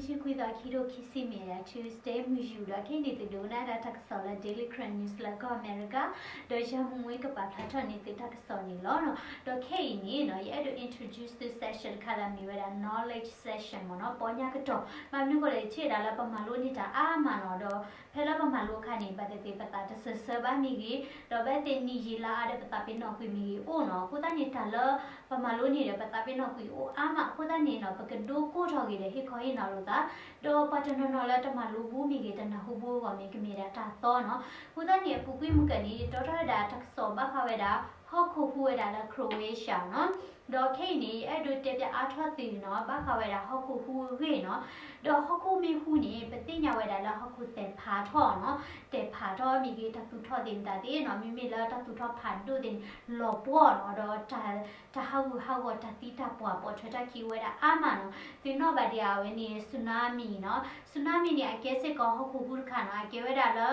တဆံခွံသီ ခံထိခံဆံမ့ၢ်ဝဲဒၣ် Tuesday မုၢ်ယူာ်ဒီး ခဲအံၤန့ၣ် သုဒိကနၣ်ဒၣ်တၢ်ကစီၣ်လၢ Daily Karen News လၢကီၢ်အမဲရကၤ, ဒီးယၤမူဝ့ကပာ်ဖျါထီၣ်န့ၢ်သုတၢ်ကစီၣ်န့ၣ်လီၤ. ဒီးခဲအံၤန့ၣ်နီၤ ယအဲၣ်ဒိး introduce သု session တခါလၢအမ့ၢ်ဝဲဒၣ် knowledge session မ့ၢ်နီၤ, ပီညါကတီၢ်, ဘၣ်မနုၤအဃိလဲၣ် ယထံၣ်ဝဲဒၣ်လၢပမၤလိန့ၢ်တၢ်အါမးနီၤ, ဒီးဖဲလၢပမၤလိအခါန့ၣ် ဘၣ်သ့ၣ်သ့ၣ်ပသးတစၢၤစၢၤဘၣ်မ့ၢ်ဂ့ၤ, ဒီးဘၣ်သ့ၣ်နံၣ်ယံာ်လါအါဒီး ပသးပ့ၤနီၣ်ကွံာ်မ့ၢ်ဂ့ၤအိၣ်နီၤ, အဃိသတးန့ၣ် တၢ်လၢပမၤလိန့ၢ်ဒီး ပသးပ့ၤနီၣ်ကွံာ်အိၣ်အါမးအဃိသတးန့ၣ်နီၤ ပကဒိကအိၣ်ထီၣ်က့ၤဒီးဟ့ၣ်ခီဟ့ၣ်နီၤလိာ်သး, ဒီးပှၤတနီၤနီၤလၢတမၤလိဘူးမ့ၢ်ဂ့ၤ တနၢ်ဟူဘူးအဂီၢ်မ့ၢ် ကမ့ၢ်ဒၣ်တၢ်သီနီၤ. အဃိသတးန့ၣ် အပူၤကွံာ်မုၢ်ကၢၢ်န့ၣ် ယတီထီၣ်ဝဲဒၣ်တၢ်ကစီၣ်ဘၣ်ဃးဝဲဒၣ် ဟီၣ်ခိၣ်ဟူးဝဲဒၣ်လၢ Croatia နီၤ. ဒီးခဲအံၤန့ၣ် ယအဲၣ်ဒိးတဲပၠးအါထီၣ်သုနီၤ ဘၣ်ဃးဝဲဒၣ်ဟီၣ်ခိၣ်ဟူးအဂ့ၢ်နီၤ. ဒီးဟီၣ်ခိၣ်မ့ၢ်ဟူးန့ၣ် ပသ့ၣ်ညါဝဲဒၣ်လၢဟီၣ်ခိၣ်သဲးဖးထီၣ်နီၤ, သဲးဖးထီၣ်မ့ၢ်ဂ့ၤ တၢ်သူၣ်ထီၣ်သ့ၣ်မတၤသ့ၣ်နီၤ, မ့မ့ၢ်လၢတၢ်သူၣ်ထီၣ်ဖးဒိၣ်သ့ၣ်န့ၣ် လီၤပှီၢ်နီၤ, ဒီးတၢ် တၢ်ဟးဂူာ်ဟးဂီၤ တၢ်သံတၢ်ပှၢ် ပိာ်ထွဲတၢ်ခံးအိၣ်ဝဲဒၣ်အါမးနီၤ. သုနီၣ်ဘၣ်ဒံးအဝဲန့ၣ် tsunami နီၤ, tsunami န့ၣ် အကဲစ့ၢ်ကီးဟီၣ်ခိၣ်ဟူးတခါနီၤ, အကဲဝဲဒၣ်လၢ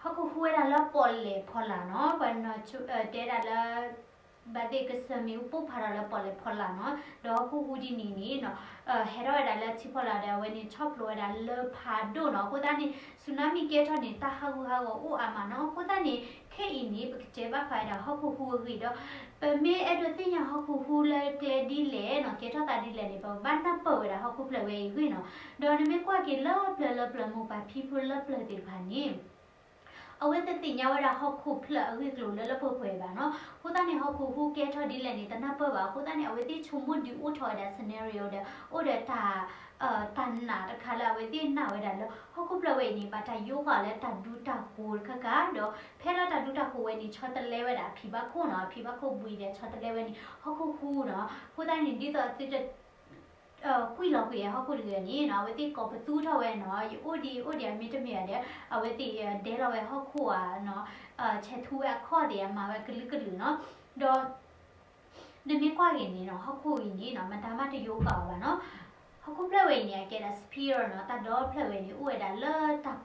ဟီၣ်ခိၣ်ဟူးဝဲဒၣ်လၢပီၣ်လဲၣ်ဖီလာ်နီၤ, ပှၤနီၤ တဲဒၣ်လၢ ဘၣ်သ့ၣ်ကစၢၢ်မ့ၣ်အူပိၢ်ဖးထီၣ်လၢပီၣ်လဲၣ်ဖီလာ်နီၤ, ဒီးဟီၣ်ခိၣ်ဟူးဒ်န့ၣ်န့ၣ်နီၤ ဟဲထီၣ်ဝဲဒၣ်လၢထံဖီလာ်ဒီး အဝဲန့ၣ်ဆီၣ်ဖျိးဝဲဒၣ်လၢဖးဒိၣ်နီၤ. အဃိသတးန့ၣ် tsunami ကဲထီၣ်န့ၣ် တၢ်ဟးဂူာ်ဟးဂီၤအိၣ်အါမးနီၤ. အဃိသတးန့ၣ် ခဲအံၤန့ၣ် ပကတဲဘၣ်ဃးဝဲဒၣ်ဟီၣ်ခိၣ်ဟူးအဂ့ၢ်ဒီး ပမ့ၢ်အဲၣ်ဒိးသ့ၣ်ညါဟီၣ်ခိၣ်ဟူးလၢကျဲဒ်လဲၣ်နီၤ, ကဲထီၣ်သးဒ်လဲၣ်န့ၣ် ပကဘၣ်နၢ်ပၢၢ်ဝဲဒၣ်ဟီၣ်ခိၣ်ဖျၢၣ်ဝဲအံၤအဂ့ၢ်နီၤ. ဒီးနမ့ၢ်ကွၢ်က့ၤလၢပျၢၤလၢပျၢၤ မိၢ်ပၢ်ဖံဖုလၢပျၢၤသ့ၣ်တဖၣ်န့ၣ် အဝဲသ့ၣ်သ့ၣ်ညါဝဲဒၣ်ဟီၣ်ခိၣ်ဖျၢၣ်အဂ့ၢ်အကျိၤလၢလၢပှဲၤပှဲၤဘၣ်နီၤ. အဃိသတးန့ၣ် ဟီၣ်ခိၣ်ဟူးကဲထီၣ်ဒ်လဲၣ်န့ၣ် တနၢ်ပၢၢ်ဘၣ်. အဃိသတးန့ၣ် အဝဲသ့ၣ်ဆိကမိၣ်ဒုးအိၣ်ထီၣ်ဝဲဒၣ် scenario ဒီး အိၣ်ဒီးတၢ် တၢ်နာ်တခါလၢအဝဲသ့ၣ်နာ်ဝဲဒၣ်လၢ ဟီၣ်ခိၣ်ဖျၢၣ်ဝဲအံၤန့ၣ် ဘၣ်တၢ်ယိးဃာ်လၢတၢ်ဒူတၢ်ဃိၤတခါခါဒီး ဖဲလၢတၢ်ဒူတၢ်ဃိၤဝဲန့ၣ် ဆီတလဲဝဲဒၣ်အဖံဘၣ်ခိၣ်နီၤ, အဖံဘၣ်ခိၣ်ဘှံးဒီးဆီတလဲဝဲန့ၣ် ဟီၣ်ခိၣ်ဟူးနီၤ. အဃိသတးန့ၣ် ဒ်သိးသုတ ကွံာ်လီၤကွံာ်အဟီၣ်ခိၣ်တဂ့ၤန့ၣ်နီၤ, အဝဲသ့ၣ်ကိးပသူထီၣ်ဝဲနီၤ, ယအိၣ်ဒံးအိၣ်ဒံးအမ့ၢ်တမ့ၢ်ဘၣ်ဒီး အဝဲသ့ၣ်ဒဲလီၤဝဲဟီၣ်ခိၣ်ဧါနီၤ, ဆဲးထူဝဲအခီၣ်သ့ၣ်အမၤဝဲကလုာ်ကလုာ်နီၤ. ဒီး နမ့ၢ်ကွၢ်က့ၤန့ၣ်နီၤ ဟီၣ်ခိၣ်အံၤန့ၣ်နီၤ မတၤမးတယိးဃာ်အီၤဘၣ်နီၤ. ဟီၣ်ခိၣ်ဖျၢၣ်ဝဲအံၤန့ၣ် အကဲဒၣ် sphere နီၤ, တၢ်ဒီဖျၢၣ်ဝဲန့ၣ် အိၣ်ဝဲဒၣ်လၢတၢ် တၢ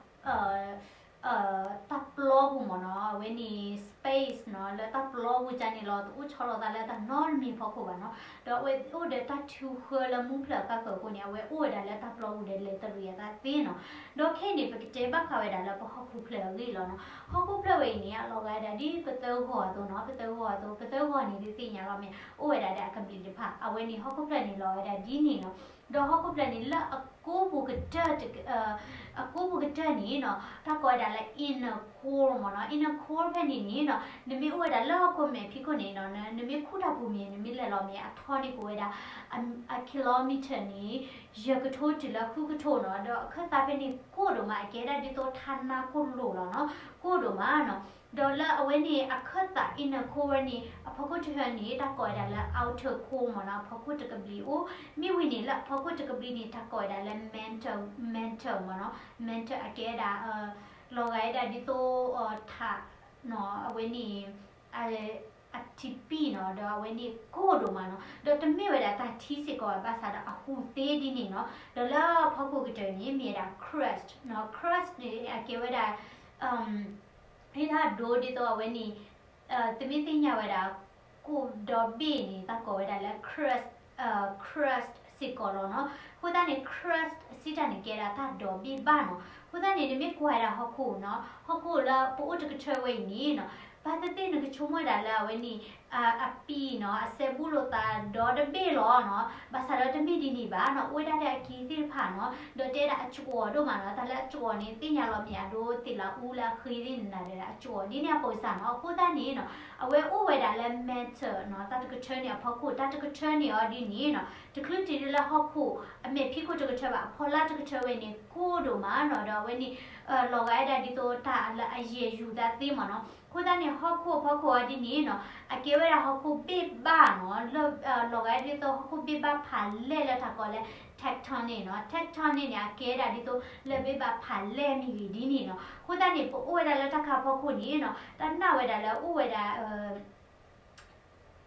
်ပျီပူၤမ့ၢ်နီၤ, အဝဲန့ၣ် space နီၤ, လၢတၢ်ပျီပူၤကန့ၣ်လီၤ, တအိၣ်ဆီလီၤသးလၢတၢ်နီတမံၤအဖီခိၣ်ဘၣ်နီၤ. ဒီးအဝဲအိၣ်ဒီးတၢ်ထုဃၢလၢမူဖျၢၣ်အကါဃၢၤအဃိန့ၣ် အဝဲအိၣ်ဝဲဒၣ်လၢတၢ်ပျီပူၤဒီးလဲၤတရံးအသးသ့နီၤ. ဒီးခဲအံၤန့ၣ် ပကတဲဘၣ်ဃးဝဲဒၣ်လၢပဟီၣ်ခိၣ်ဖျၢၣ်အဂ့ၢ်လီၤနီၤ. ဟီၣ်ခိၣ်ဖျၢၣ်ဝဲအံၤန့ၣ် အလီၤဂာ်ဝဲဒၣ်ဒ်ပသၢဂီၤအသိးနီၤ, ပသၢဂီၤန့ၣ် ဒုးသ့ၣ်ညါလီၤမ့ၢ် အိၣ်ဝဲဒၣ်ဒီးအကဘျံးတဖၣ်, အဝဲန့ၣ်ဟီၣ်ခိၣ်ဖျၢၣ်န့ၣ်လီၤဝဲဒၣ်ဒ်န့ၣ်နီၤ. ဒီးဟီၣ်ခိၣ်ဖျၢၣ်န့ၣ် လၢအကိးပူၤကတၢၢ် အကိးပူၤကတၢၢ်န့ၣ်နီၤ တၢ်ကိးဝဲဒၣ်လၢ inner core မ့ၢ်နီၤ. Inner core ဖဲန့ၣ်န့ၣ်နီၤ နမ့ၢ်အိၣ်ဝဲဒၣ်လၢဟီၣ်ခိၣ်မဲာ်ဖံးခိၣ်န့ၣ်နီၤ နမ့ၢ်ခူၣ်တၢ်ပူၤမ့ၢ် နမ့ၢ်လဲၤလီၤမ့ၢ် အထီန့ၣ်ကအိၣ်ဝဲဒၣ် အ kilometer န့ၣ် ယဲၢ်ကထိတုၤလၢဃုကထိနီၤ. ဒီးအခၢၣ်သးဖဲန့ၣ်ကိၢ်ဒိၣ်မး အကဲဒၣ်ဒ်သိးထးနါကိၢ်လိာ်လီၤနီၤ, ကိၢ်ဒိၣ်မးနီၤ. ဒီးလၢအဝဲန့ၣ် အခၢၣ်သး inner core ဝဲန့ၣ် အဖီခိၣ်တဟၢန့ၣ် တၢ်ကိးဝဲဒၣ်လၢ outer core မ့ၢ်နီၤ, အဖီခိၣ်တကဘျံးအိၣ်. မ့ၢ်ဝံၤန့ၣ် လၢအဖီခိၣ်တကဘျံးန့ၣ် တၢ်ကိးဝဲဒၣ်လၢ mantle, mantle မ့ၢ်နီၤ, mantle အကဲဒၣ် လီၤဂာ်ဝဲဒၣ်ဒ်သိး ထးနီၤ, အဝဲန့ၣ် အထံပံၣ်နီၤ, ဒီးအဝဲန့ၣ်ကိၢ်ဒိၣ်မးနီၤ, ဒီးတမ့ၢ်ဝဲဒၣ်တၢ်ထံစ့ၢ်ကီးဘၣ်, ဘၣ်ဆၣ်ဒီးအဟူးသ့ဒ်န့ၣ်နီၤ. ဒီးလၢအဖီခိၣ်ကတၢၢ်န့ၣ် မ့ၢ်ဝဲဒၣ် crust နီၤ, crust န့ၣ် အကဲဝဲဒၣ် ဟ့ၣ်တၢ်ဒိဒ်သိးအဝဲန့ၣ် သုမ့ၢ်သ့ၣ်ညါဝဲဒၣ် ကိၢ်ဒီဘ့ၣ်န့ၣ် တၢ်ကိးဝဲဒၣ်လၢ crust, crust စ့ၢ်ကီးလီၤနီၤ. အဃိသတးန့ၣ် crust စံးတၢ်န့ၣ် ကဲဒၣ်တၢ်ဒီဘ့ၣ်ဘၣ်နီၤ. အဃိသတးန့ၣ် နမ့ၢ်ကွၢ်ဝဲဒၣ်ဟီၣ်ခိၣ်နီၤ, ဟီၣ်ခိၣ်လၢပအိၣ်တကထၢဝဲအံၤန့ၣ်နီၤ, ဘၣ်သ့ၣ်သ့ၣ်နကဆိကမိၣ်ဝဲဒၣ်လၢအဝဲန့ၣ် အပံာ်နီၤ, အစဲဘူးလိာ်သးဒီတဘ့ၣ်လီၤနီၤ. ဘၣ်ဆၣ်ဒီးတမ့ၢ်ဒ်န့ၣ်ဘၣ်နီၤ, အိၣ်ဝဲဒၣ်ထဲအက့ၤသ့ၣ်တဖၣ်နီၤ, ဒီးတဲဒၣ်အကၠီၤဒိၣ်မးနီၤ. တၢ်လၢအကၠီၤန့ၣ် သ့ၣ်ညါလီၤမ့ၢ်အဒိသ့ၣ်လၢအူလၢအဃ့သ့ၣ်န့ၣ်ဒီး အကၠီၤဒ်န့ၣ်အပိစၢ်နီၤ. အဃိသတးန့ၣ်နီၤ, အဝဲအိၣ်ဝဲဒၣ်လၢ mantle နီၤ, တၢ်တကထၢန့ၣ်အဖီခိၣ်, တၢ်တကထၢန့ၣ်အီၤဒ်န့ၣ်နီၤ, တချုးတုၤဒၣ်လၢဟီၣ်ခိၣ်အမဲာ်ဖံးခိၣ်တကထၢဘၣ်, အဖီလာ်တကထၢဝဲန့ၣ် ကိၢ်ဒိၣ်မးနီၤ, ဒီးအဝဲန့ၣ် လီၤဂာ်ဝဲဒၣ်ဒ်သိးတၢ်လၢအယဲၢ်ယူၤသးသ့မ့ၢ်နီၤ. အဃိသတးန့ၣ် ဟီၣ်ခိၣ်အဖီခိၣ်အီၤဒ်န့ၣ်နီၤ, အကဲဝဲဒၣ်ဟီၣ်ခိၣ်ဘ့ၣ်ဘၣ်နီၤ, လၢ လီၤဂာ်ဒ်သိးဟီၣ်ခိၣ်ဘ့ၣ်ဘၣ်ဖးလဲၢ်လၢတၢ်ကိးလၢ tectonic နီၤ. Tectonic န့ၣ် အကဲဒၣ်ဒ်သိးလၢဘ့ၣ်ဘၣ်ဖးလဲၢ်မ့ၢ်ဂ့ၤဒ်န့ၣ်နီၤ. အဃိသတးန့ၣ် ပအိၣ်ဝဲဒၣ်လၢတၢ်ခါဖီခိၣ်န့ၣ်နီၤ, တၢ်နာ်ဝဲဒၣ်လၢအိၣ်ဝဲဒၣ်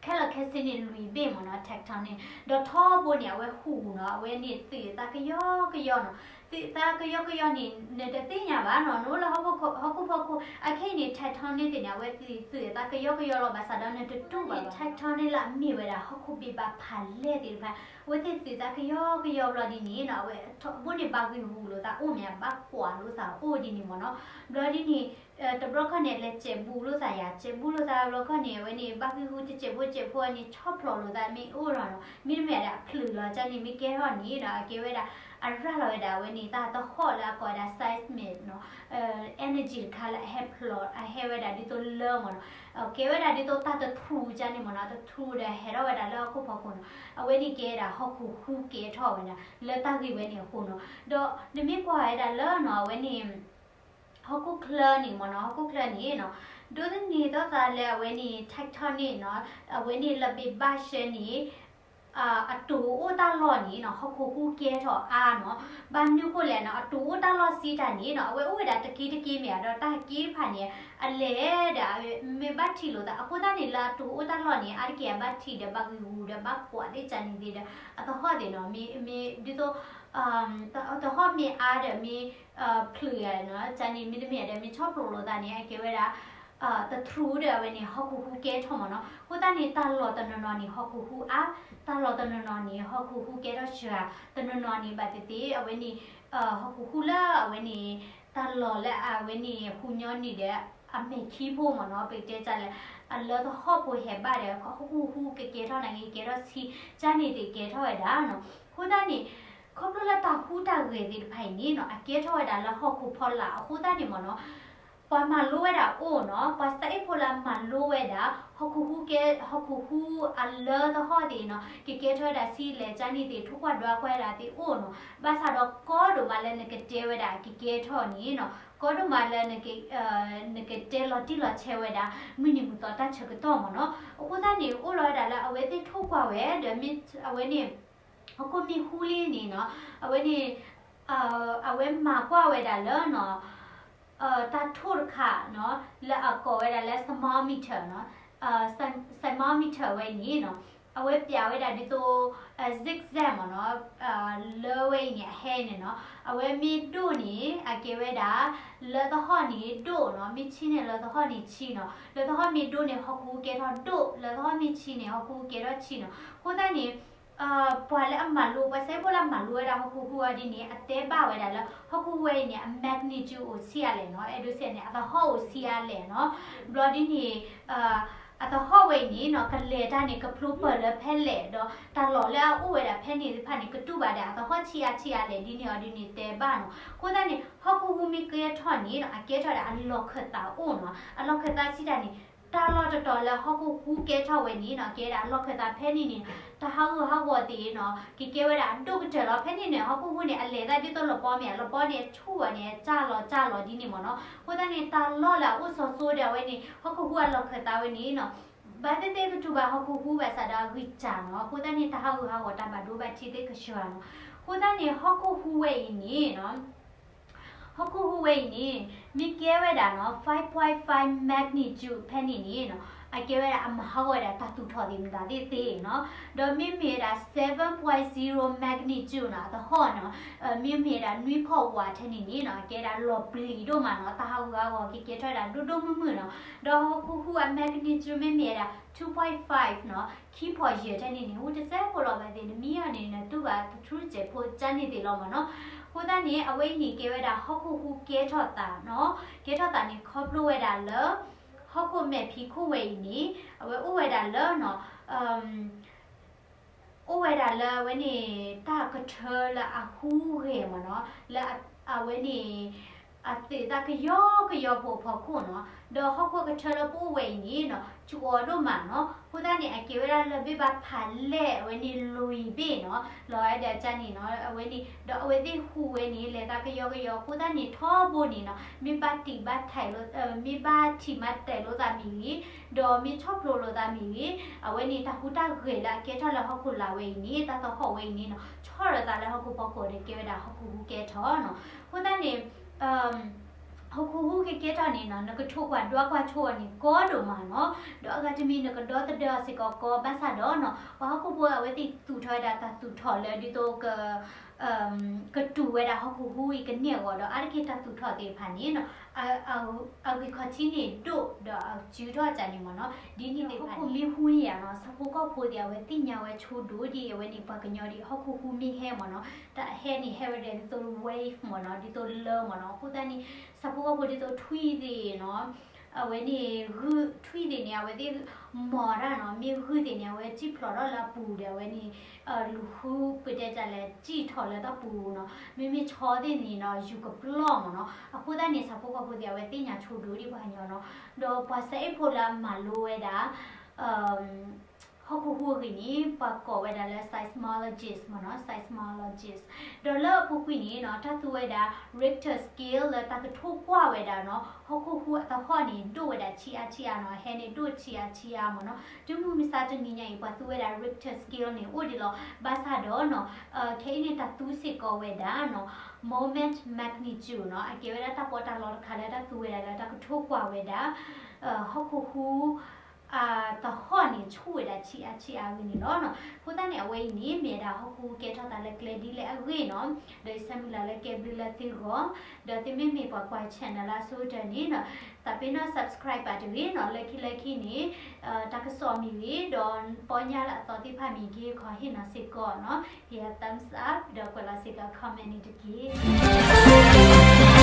ခဲလၢာ်ခဲဆ့န့ၣ်လွံၢ်ဘ့ၣ်မ့ၢ်နီၤ, tectonic န့ၣ်, ဒီးထီဘိန့ၣ် အဝဲဟူးနီၤ, အဝဲန့ၣ်သုးသးကယီကယီနီၤ. သုးသးကယီကယီန့ၣ် နတသ့ၣ်ညါဘၣ်နီၤ, နအိၣ်လၢဟီၣ်ခိၣ်ဖီခိၣ် အခဲအံၤန့ၣ် tectonic သ့ၣ်န့ၣ် အဝဲသုးသးကယီကယီလီၤ, ဘၣ်ဆၣ်ဒီးနတတူၢ်ဘၣ်ဘၣ်. tectonic လၢအမ့ၢ်ဝဲဒၣ် ဟီၣ်ခိၣ်ဘ့ၣ်ဘၣ်ဖးလဲၢ်သ့ၣ်တဖၣ် အဝဲသ့ၣ်သုးသးကယီကယီဘျီဒ်န့ၣ်နီၤ, အဝဲအဘိန့ၣ် ဘၣ်ဂံာ်ဂူာ်လိာ်သးအိၣ်မ့ၢ် ဘၣ်ကွၢ်လိာ်သးအိၣ်ဒ်န့ၣ်မ့ၢ်နီၤ. ဘျီဒ်န့ၣ် တဘျီခီန့ၣ် လဲၤစဲးဘူးလိာ်သးယၤ, စဲးဘူးလိာ်သးဘျီခီန့ၣ် အဝဲန့ၣ် ဘၣ်ဂံာ်ဂူာ်တစဲးဖိတစဲးဖိန့ၣ် ဆီၣ်ဖျိးလိာ်သးမ့ၢ်အိၣ်ဒီးနီၤ, မ့တမ့ၢ်ဒီးအဖျုးလီၤကန့ၣ် မ့ၢ်ကဲထီၣ်န့ၣ်ဒီး အကဲဝဲဒၣ် အရၤလီၤဝဲဒၣ်အဝဲန့ၣ် တၢ်သဟီၣ်လၢအကိးဝဲဒၣ် seismic နီၤ, energy တခါလၢအဟဲဖျိး အဟဲဝဲဒၣ်ဒ်သိးလၢမ့ၢ်နီၤ, ကဲဝဲဒၣ်ဒ်သိးတၢ်တထြူးကန့ၣ်မ့ၢ်နီၤ, တထြူးဒီးဟဲထီၣ်ဝဲဒၣ်လၢဟီၣ်ခိၣ်ဖီခိၣ်နီၤ, အဝဲန့ၣ်ကဲဒၣ်ဟီၣ်ခိၣ်ဟူးကဲထီၣ်ဝဲဒၣ် လၢတၢ်ဂ့ၢ်ဝဲန့ၣ်အဃိနီၤ. ဒီးနမ့ၢ်ကွၢ်ဝဲဒၣ်လၢနီၤ အဝဲန့ၣ် ဟီၣ်ခိၣ်ချၢန့ၣ်မ့ၢ်နီၤ, ဟီၣ်ခိၣ်ချၢန့ၣ်နီၤ, ဒိးသန့ၤထီၣ်သးလၢအဝဲန့ၣ် tectonic နီၤ, အဝဲန့ၣ်လၢဘ့ၣ်ဘၣ်ရှဲန့ၣ် အတိၤအိၣ်တၢ်လီၢ်န့ၣ်နီၤ ဟီၣ်ခိၣ်ဟူးကဲထီၣ်အါနီၤ. ဘၣ်မနုၤဃိလဲၣ်နီၤ, အတိၤအိၣ်တၢ်လီၢ်စံးတၢ်န့ၣ်နီၤ အဝဲအိၣ်ဝဲဒၣ်တက့တက့မ့ၢ်ဧါ, ဒီးတၢ်က့တဖၣ်န့ၣ် အလဲၤဒီး မ့ၢ်ဘၣ်ထံးလိာ်သး အဃိသတးန့ၣ် လၢအတိၤအိၣ်တၢ်လီၢ်န့ၣ် အါတက့ၢ်အဘၣ်ထံးဒီး ဘၣ်ဂံာ်ဂူာ်ဒီး ဘၣ်ကွၢ်သ့ၣ်ကန့ၣ်သ့ၣ်ဒီး အသဟီၣ်သ့ၣ်နီၤ မ့ၢ် မ့ၢ်ဒ်သိး သဟီၣ်မ့ၢ်အါဒီးမ့ၢ် ဖျုးဧါနီၤ ကန့ၣ် မ့တမ့ၢ်ဒီး မ့ၢ်ဆီၣ်ဖျိးလိာ်သးန့ၣ် အကဲဝဲဒၣ် တထြူးဒီးအဝဲန့ၣ် ဟီၣ်ခိၣ်ဟူးကဲထီၣ်မ့ၢ်နီၤ. အဃိသတးန့ၣ် တၢ်လီၢ်တနီၤနီၤန့ၣ် ဟီၣ်ခိၣ်ဟူးအါ, တၢ်လီၢ်တနီၤနီၤန့ၣ် ဟီၣ်ခိၣ်ဟူးကဲထီၣ်စှၤ, တနီၤနီၤန့ၣ် ဘၣ်သ့ၣ်သ့ၣ် အဝဲန့ၣ် ဟီၣ်ခိၣ်ဟူးလၢအဝဲန့ၣ် တၢ်လီၢ်လၢအဝဲန့ၣ် ဟူးညီနုၢ်ဒီး အမဲာ်ခံဖိမ့ၢ်နီၤ ပတဲတၢ်လၢ အလၢသဟီၣ်ဖိဟဲဘၣ်ဒီး ဟီၣ်ခိၣ်ဟူးကကဲထီၣ်နာ်က့ ကဲထီၣ်ဆံး ကန့ၣ်သ့ၣ်ကဲထီၣ်ဝဲဒၣ်နီၤ. အဃိသတးန့ၣ် ခီဖျိလၢတၢ်ဟူးတၢ်ဂဲၤသ့ၣ်တဖၣ်အံၤန့ၣ်နီၤ အကဲထီၣ်ဝဲဒၣ်လၢဟီၣ်ခိၣ်ဖီလာ်အဃိသတးန့ၣ်မ့ၢ်နီၤ ပှၤမၤလိဝဲဒၣ်အိၣ်နီၤ, ပှၤစဲအ့ၣ်ဖိလၢအမၤလိဝဲဒၣ် ဟီၣ်ခိၣ်ဟူးကဲ ဟီၣ်ခိၣ်ဟူးအလၢသဟီၣ်သ့ၣ်နီၤ ကကဲထီၣ်ဝဲဒၣ်ဆံးလဲၣ် ကန့ၣ်သ့ၣ် ထိၣ်ကွၢ်ဒွးကွၢ်ဝဲဒၣ်သ့ၣ်အိၣ်နီၤ. ဘၣ်ဆၣ်ဒီးကီဒိၣ်မးလၢနကတဲဝဲဒၣ်ကကဲထီၣ်န့ၣ်နီၤ ကီဒိၣ်မးလၢ နကတဲလီၤတံၢ်လီၤဆဲးဝဲဒၣ် မုၢ်နံၤမုၢ်သီတၢ်ဆၢကတီၢ်မ့ၢ်နီၤ. အဃိသတးန့ၣ် အိၣ်လီၤဝဲဒၣ်လၢအဝဲသ့ၣ်ထိၣ်ကွၢ်ဝဲဒီး မ့ၢ်အဝဲန့ၣ် ဟီၣ်ခိၣ်မ့ၢ်ဟူးလံန့ၣ်နီၤ အဝဲန့ၣ် အဝဲမၤကွၢ်ဝဲဒၣ်လၢနီၤ တၢ်ထိၣ်တခါနီၤ လၢအကိးဝဲဒၣ်လၢ seismometer နီၤ seismometer ဝဲအံၤန့ၣ်နီၤ အဝဲပျးဝဲဒၣ်ဒ်သိး zigzag မ့ၢ်နီၤ လၢဝဲအံၤန့ၣ် အဟဲန့ၣ်နီၤ အဝဲမ့ၢ်ဒိၣ်န့ၣ် အကဲဝဲဒၣ် လၢသဟီၣ်န့ၣ်ဒိၣ်နီၤ မ့ၢ်ဆံးန့ၣ် လၢသဟီၣ်န့ၣ်ဆံးနီၤ လၢသဟီၣ်မ့ၢ်ဒိၣ်န့ၣ် ဟီၣ်ခိၣ်ဟူးကဲထီၣ်ဒိၣ် လၢသဟီၣ်မ့ၢ်ဆံးန့ၣ် ဟီၣ်ခိၣ်ဟူးကဲထီၣ်ဆံးနီၤ. အဃိသတးန့ၣ် ပှၤလၢအမၤလိ ပှၤစဲအ့ၣ်ဖိလၢအမၤလိဝဲဒၣ်ဟီၣ်ခိၣ်ဟူးအီၤဒ်န့ၣ် အတဲဘၣ်ဝဲဒၣ်လၢ ဟီၣ်ခိၣ်ဟူးဝဲအံၤန့ၣ် အ magnitude အိၣ်ဆံးအါလဲၣ်နီၤ အဲၣ်ဒိးစံးန့ၣ် အသဟီၣ်အိၣ်ဆံးအါလဲၣ်နီၤ ဘျီဒ်န့ၣ် အသဟီၣ်ဝဲအံၤန့ၣ်နီၤ ကလဲၤတၢ်န့ၣ် ကဖျိပၢၢ်လၢဖဲလဲၣ်ဒီး တၢ်လီၢ်လၢအအိၣ်ဝဲဒၣ်ဖဲန့ၣ်သ့ၣ်တဖၣ်န့ၣ် ကတူၢ်ဘၣ်ဒီး အသဟီၣ်ဆံးအါဆံးအါလဲၣ် ဒ်န့ၣ်အီၤဒ်န့ၣ်တဲဘၣ်နီၤ. အဃိသတးန့ၣ် ဟီၣ်ခိၣ်ဟူးမ့ၢ်ကဲထီၣ်န့ၣ်နီၤ အကဲထီၣ်ဒၣ်အလီၢ်ခၢၣ်သးအိၣ်နီၤ အလီၢ်ခၢၣ်သးစံးတၢ်န့ၣ် တၢ်လီၢ်တတီၤလၢဟီၣ်ခိၣ်ဟူးကဲထီၣ်ဝဲန့ၣ်နီၤ ကဲဒၣ်အလီၢ်ခၢၣ်သးဖဲန့ၣ်န့ၣ် တၢ်ဟးဂူာ်ဟးဂီၤသ့ၣ်နီၤ ကကဲဝဲဒၣ်အဒိၣ်ကတၢၢ်လီၤ. ဖဲန့ၣ်န့ၣ် ဟီၣ်ခိၣ်ဟူးန့ၣ် အလဲၤသးဒ်သိးလပီမ့ၢ် လပီန့ၣ် အဆူၣ်ဝဲန့ၣ် အစၢ်လီၤစၢ်လီၤဒ်န့ၣ်မ့ၢ်နီၤ. အဃိသတးန့ၣ် တၢ်လီၢ်လၢအအိၣ်စီၤစိဒၣ်ဝဲန့ၣ် ဟီၣ်ခိၣ်ဟူးအလီၢ်ခၢၣ်သးဝဲန့ၣ်နီၤ ဘၣ်သ့ၣ်သ့ၣ်ကတူၢ်ဘၣ်ဟီၣ်ခိၣ်ဟူးဘၣ်ဆၣ်ဒီးအဂံၢ်စၢ်နီၤ. အဃိသတးန့ၣ် တၢ်ဟးဂူာ်ဟးဂီၤတၢ်ဘၣ်ဒိဘၣ်ထံးသ့ၣ်ကစှၤနီၤ. အဃိသတးန့ၣ် ဟီၣ်ခိၣ်ဟူးဝဲအံၤန့ၣ်နီၤ ဟီၣ်ခိၣ်ဟူးဝဲအံၤန့ၣ် မ့ၢ်ကဲဝဲဒၣ်နီၤ five point five magnitude ဖဲန့ၣ်န့ၣ်နီၤ အကဲဝဲဒၣ်အမၤဟးဂီၤဝဲဒၣ်တၢ်သူၣ်ထီၣ်သ့ၣ်မတၤသ့ၣ်သ့ၣ်နီၤ. ဒီးမ့မ့ၢ်ဝဲဒၣ် seven point zero magnitude နီၤ အသဟီၣ်နီၤ မ့မ့ၢ်ဝဲဒၣ်နွံခီၣ်ဝးထဲန့ၣ်န့ၣ်နီၤ အကဲဒၣ်လီၤပျံၤဒိၣ်မးနီၤ တၢ်ဟးဂူာ်ဟးဂီၤကကဲထီၣ်ဝဲဒၣ်ဒိၣ်ဒိၣ်မုၢ်မုၢ်နီၤ. ဒီးဟီၣ်ခိၣ်ဟူးအ magnitude မ့မ့ၢ်ဝဲဒၣ် two point five နီၤ ခံဖီၣ်ယဲၢ်ထဲန့ၣ်န့ၣ် ဟူးတစဲးဖိလီၤဘၣ်သ့ၣ် နမံအီၤန့ၣ် နတူၢ်ဘၣ်တထြူးစဲးဖိကန့ၣ်သ့ၣ်လီၤမ့ၢ်နီၤ. အဃိသတးန့ၣ် အဝဲအံၤန့ၣ်ကဲဝဲဒၣ်ဟီၣ်ခိၣ်ဟူးကဲထီၣ်သးနီၤ ကဲထီၣ်သးန့ၣ်ခီဖျိဝဲဒၣ်လၢ ဟီၣ်ခိၣ်မဲာ်ဖံးခိၣ်ဝဲအံၤန့ၣ် အဝဲအိၣ်ဝဲဒၣ်လၢနီၤ အိၣ်ဝဲဒၣ်လၢအဝဲန့ၣ် တၢ်ကထၢလၢအဟူးဂဲၤမ့ၢ်နီၤ, လၢအဝဲန့ၣ် အသုးသးကယီကယီဖိအဖီခိၣ်နီၤ, ဒီးဟီၣ်ခိၣ်ကထၢလၢပအိၣ်ဝဲအံၤန့ၣ်နီၤ စှီၤဒိၣ်မးနီၤ, အဃိသတးန့ၣ် အကဲဝဲဒၣ်လၢဘ့ၣ်ဘၣ်ဖးလဲၢ်အဝဲန့ၣ်လွံၢ်ဘ့ၣ်နီၤ, လီၤဝဲဒီးကန့ၣ်နီၤ အဝဲန့ၣ် ဒီးအဝဲသ့ၣ်ဟူးဝဲန့ၣ် လဲၤသးကယီကယီ အဃိသတးန့ၣ် ထီဘိန့ၣ်နီၤ မ့ၢ်ဘၣ်တံာ်ဘၣ်ထံးလိာ် မ့ၢ်ဘၣ်ထံးမၤတဲာ်လိာ်သးမ့ၢ်ဂ့ၤ, ဒီးမ့ၢ်ဆီၣ်ဖျိးလိာ်သးမ့ၢ်ဂ့ၤ, အဝဲန့ၣ်တၢ်ဟူးတၢ်ဂဲၤလၢအကဲထီၣ်လၢဟီၣ်ခိၣ်လာ်ဝဲအံၤန့ၣ် တၢ်သဟီၣ်ဝဲအံၤန့ၣ်နီၤ ဆီၣ်လီၤသးလၢဟီၣ်ခိၣ်ဖီခိၣ်ဒီးကဲဝဲဒၣ်ဟီၣ်ခိၣ်ဟူးကဲထီၣ်နီၤ, အဃိသတးန့ၣ် ဟီၣ်ခိၣ်ဟူးကကဲထီၣ်န့ၣ်နီၤ နကထိၣ်ကွၢ်ဒွးကွၢ်ဆိအီၤန့ၣ် ကီဒိၣ်မးနီၤ, ဒီးအဂၤတမံၤနကဒီသဒၢအီၤစ့ၢ်ကီးကီ ဘၣ်ဆၣ်ဒီးနီၤ ပှၤဟီၣ်ခိၣ်ဖိအဝဲသ့ၣ်သူၣ်ထီၣ်ဝဲဒၣ်တၢ်သူၣ်ထီၣ်လၢဒ်သိးက ကတူၢ်ဝဲဒၣ်ဟီၣ်ခိၣ်ဟူအံၤကန့ၢ်အဂီၢ်ဒီး အါတက့ၢ်တၢ်သူၣ်ထီၣ်သ့ၣ်တဖၣ်န့ၣ်နီၤ အဂံၢ်ခီၣ်ထံးန့ၣ်ဒိၣ်ဒီးအစုထီၣ်အကၢ်န့ၣ်မ့ၢ်နီၤ ဒ်န့ၣ်သ့ၣ်တဖၣ်န့ၣ် ဟီၣ်ခိၣ်ဟူမ့ၢ်ဟူန့ၣ်ဧါနီၤ ဆၣ်ဖိကီၢ်ဖိသ့ၣ် အဝဲသ့ၣ်ညါဝဲဆိဒိၣ်ဒ်အဝဲန့ၣ် ပှၤကညီဒ်ဟီၣ်ခိၣ်ဟူမ့ၢ်ဟဲမ့ၢ်နီၤ တၢ်ဟဲန့ၣ်ဟဲဝဲဒၣ်ဒ်သိး wave မ့ၢ်နီၤ ဒ်သိးလၢမ့ၢ်နီၤ အဃိသတးန့ၣ် ဆၣ်ဖိကီၢ်ဖိဒ်သိးထွံၣ်သ့ၣ်နီၤ အဝဲန့ၣ် ဂုၢ်ထွံၣ်သ့ၣ်န့ၣ် အဝဲသ့ၣ်မီၤတၢ်နီၤ မ့ၢ်ဂုၢ်သ့ၣ်န့ၣ် အဝဲစံၣ်ဖျိးထီၣ်လၢအပူၤဒီး အဝဲန့ၣ် လူၤဃုပတဲတၢ်လဲၣ် စံၣ်ထီၣ်လၢတၢ်ပူၤနီၤ မ့မ့ၢ်ဆီသ့ၣ်န့ၣ်နီၤ ယူၤကပျီၢ်မ့ၢ်နီၤ အဃိသတးန့ၣ် ဆၣ်ဖိကီၢ်ဖိသ့ၣ် အဝဲသ့ၣ်ညါဆိဒိၣ်ဒ်ပှၤကညီနီၤ ဒီးပှၤစဲအ့ၣ်ဖိလၢအမၤလိဝဲဒၣ် ဟီၣ်ခိၣ်ဟူအဂ့ၢ်န့ၣ် ပှၤကိးဝဲဒၣ်လၢ seismologist မ့ၢ်နီၤ seismologist ဒီးလၢအပူၤကွံာ်န့ၣ်နီၤ တၢ်သူဝဲဒၣ် Richter scale လၢတၢ်ကထိကွၢ်ဝဲဒၣ်နီၤ ဟီၣ်ခိၣ်ဟူအသဟီၣ်န့ၣ် ဒိၣ်ဝဲဒၣ်ဆံးအါဆံးအါနီၤ ဟဲန့ၣ်ဒိၣ်ဆံးအါဆံးအါမ့ၢ်နီၤ တုၤမုၢ်မဆါတနံၤညါအံၤ ပှၤသူဝဲဒၣ် Richter scale န့ၣ် အိၣ်ဒံးလီၤ ဘၣ်ဆၣ်ဒီးနီၤ ခဲအံၤန့ၣ် တၢ်သူစ့ၢ်ကီးဝဲဒၣ်နီၤ moment magnitude နီၤ အကဲဝဲဒၣ်တၢ်ပီးတၢ်လီတခါလၢတၢ်သူဝဲဒၣ်လၢတၢ်ကထိကွၢ်ဝဲဒၣ် ဟီၣ်ခိၣ်ဟူ အသဟီၣ်န့ၣ် ဆူၣ်ဝဲဒၣ်ဆံးအါဆံးအါဝဲန့ၣ်လီၤ. အဃိသတးန့ၣ် အဝဲအံၤန့ၣ် မ့ၢ်ဝဲဒၣ်ဟီၣ်ခိၣ်ဟူကဲထီၣ်သးလၢကျဲဒ်လဲၣ်အဂ့ၢ်နီၤ, ဒီးယဆၢမုၢ်လၢ်လၢကဲဘျုးလၢသုဂီၢ်, ဒီးသုမ့မ့ၢ်ပှၤကွၢ် channel လၢအဆိကတၢၢ်န့ၣ်နီၤ, သးပ့ၤနီၣ် subscribe ပာ်တဂ့ၤနီၤ, လၢခံလၢခံန့ၣ် တၢ်ကစီၣ်မ့ၢ်ဂ့ၤ ဒီးပီညါလၢအသီသ့ၣ်တဖၣ်မ့ၢ်ဂ့ၤ ခီဟ့ၣ်နီၤစ့ၢ်ကီးနီၤ, ဟ့ၣ် thumbs up ဒီးကွဲးလီၤစ့ၢ်ကီး comment န့ၣ်တက့ၢ်.